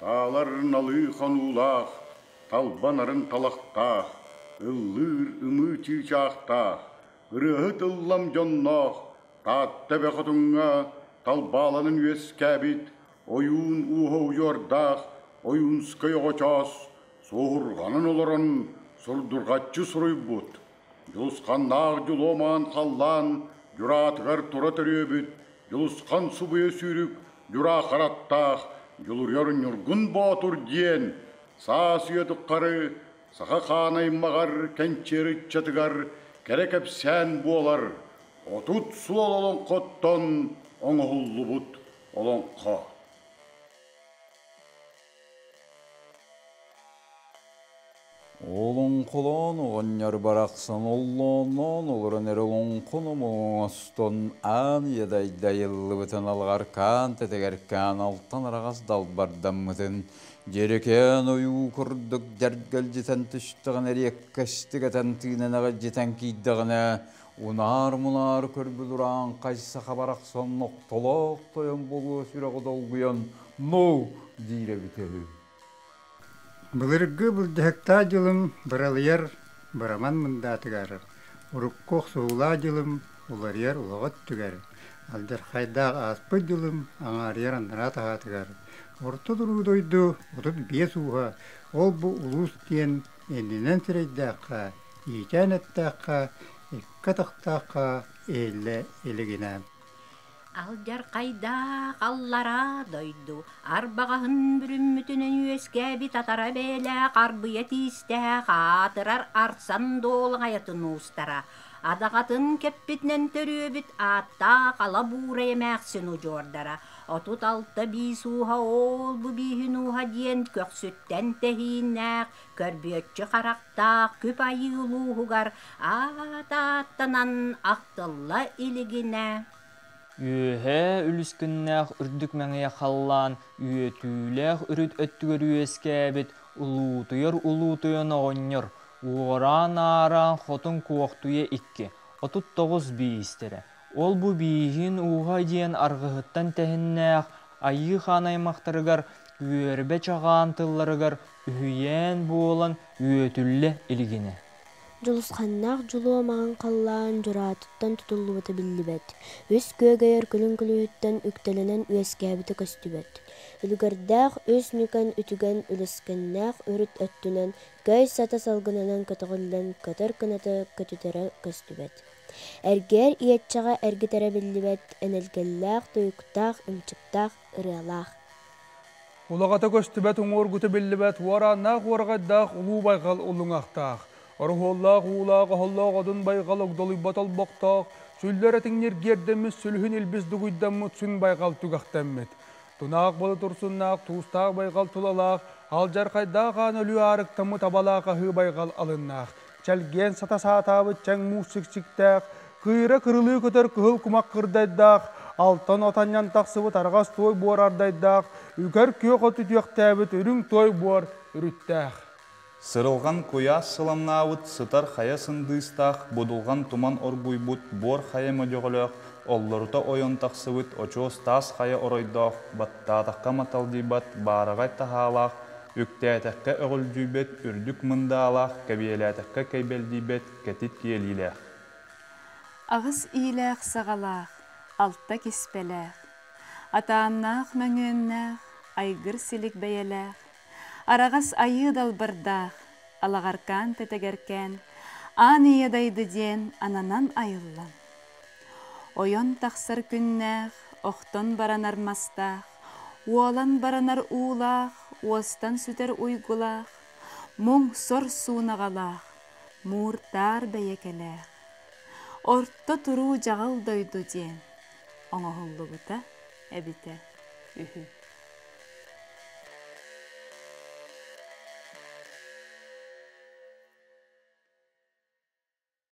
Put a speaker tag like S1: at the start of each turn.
S1: Таалар налыы хонуулаах, талба нарын талахтаах, ыллыыр ымыы чыычаахтаах, ырыаһыт ыллам дьонноох, Таатта эбэ хотуҥҥа талбааланан үөскээбит ойуун ууһа удьуордаах Ойуунскай оҕочоос суоһурҕанан олорон сурдурҕаччы суруйбут, Дьулусханнаах дьулуомаан халлаан дьураатыгар тура төрүөбүт Дьулусхан субуйа сүүрүк дьураа хараттаах Дьулуруйар Ньургун Боотур диэн саас үйэ тухары саха хаан аймаҕар кэнчиэри ыччатыгар кэрэ кэпсээн буолар 30 суол олоҥхоттон оҥоһуллубут олоҥхо.
S2: Олоҥхолоон оҕонньор барахсан оллоонноон олорон эрэ олоҥхону оҥостон аан ийэ дайдайыллыбытын алҕаркаан тэтэгэркээн алтан араҕас далбардаммытын дьэрэкээн ойуу курдук дьэргэлдьитэн түстэҕинэ эриэккэстик этэн тыынан эҕилдьитэн киирдэҕинэ унаар-мунаар көрбүт урааҥхай саха барахсан нохтолоох тойон буолуо сүрэҕи долгуйан «Ну!» диир эбитэ үһү.
S3: Былыргы былдьаһыктаах дьылым быралыйар быраман мындаатыгар, урукку охсуһуулаах дьылым уларыйар улаҕа өттүгэр, алдьархайдаах ааспыт дьылым аҥаарыйар анараа таһаатыгар, Орто туруу дойду 35 ууһа ол-бу улуус диэн иннинэн сирэйдээххэ, иитээн эттээххэ, икки атахтаахха иһиллэ илигинэ.
S4: Алдьархайдаах аллараа дойду арбаҕаһын бүрүммүтүнэн үөскээбит атара бэйэлээх арбыйа тиистээх аатырар арсан дуолаҕайатын уустара адаҕатын кэппитинэн төрүөбүт ааттаах ала буурай эмээхсин удьуордара 36 биис ууһа оол-бу бииһин ууһа диэн көхсүттэн тэһииннээх көрбүөччү харахтаах күп айыы улууһугар аат ааттанан ахтылла илигинэ
S5: Үөһээ үлүскүннээх үрдүк мэҥиэ халлаан үөтүүлээх үрүт өттүгэр үөскээбит улуутуйар улуутуйан оҕонньор уораан-аараан хотун куохтуйа икки, 39 биистэрэ. Ол бу бииһин ууһа диэн аргыһыттан тэһиннээх айыы хаан аймахтарыгар үөрбэ чаҕаан тылларыгар үһүйээн буолан үөтүллэ илигинэ.
S6: Дьулусханнаах дьулуо маҥан халлаан дьураатыттан тутуллубута биллибэт, үс күөгэйэр күлүҥ күлүүһүттэн үктэлэнэн үөскээбитэ көстүбэт. Үлүгэрдээх үс ньүкэн үтүгэн үлүскэннээх үрүт өттүнэн көй сата салгынынан көтөҕүллэн көтөр кыната көтүтэрэ көстүбэт. Эргээр иэччэҕэ эргитэрэ биллибэт энэлгэллээх тойуктаах, ынчыктаах, ырыалаах.
S7: Улаҕата көстүбэт уҥуоргута биллибэт уорааннаах уораҕайдаах улуу байҕал уллуҥахтаах. Ороһуоллаах уулаах оһоллоох одун байҕал огдолуйбат олбохтоох, сүллэр этиҥниргиэрдэммит сүлүһүн илбис дугуйдаммыт сүн байҕал түгэхтэммит. Тунаах былы турсуннаах туустаах байҕал тулалаах, алдьархайдаах аан өлүү аарыктаммыт абалаах аһыы байҕал алыннаах. Чэлгиэн сата саатаабыт чэҥ муус сиксиктээх, кыыра кырылыы көтөр кыһыл кумах кырдайдаах, алтан от анньан тахсыбыт араҕас туой буор ардайдаах, үкэр күөх от үтүөхтээбит үрүҥ туой буор үрүттээх.
S8: Сырылҕан куйаас сыламнаабыт сытар хайа сындыыстаах, будулҕан туман оргуйбут буор хайа мөдьөҕөлөөх, оллорута ойон тахсыбыт очуос таас хайа оройдоох, баттаатахха маталдьыйбат баараҕай таһаалаах, үктээтэххэ өҕүлдьүйбэт үрдүк мындаалаах, кэбиэлээтэххэ кэйбэлдийбэт кэтит киэлиилээх.
S9: Аҕыс иилээх саҕалаах, алта киспэлээх, атааннаах мөҥүөннээх, айгыр силик бэйэлээх, араҕас айыы далбардаах, алаҕаркаан тэтэгэркээн, аан ийэ дайды диэн ананан айыллан. Ойон тахсар күннээх, охтон баранар мастаах, уолан баранар уулаах, уостан сүтэр уйгулаах, муҥ сор суунаҕалаах, мууртаар бэйэкэлээх. Орто туруу дьаҕыл дойду диэн оҥоһуллубута эбитэ үһү.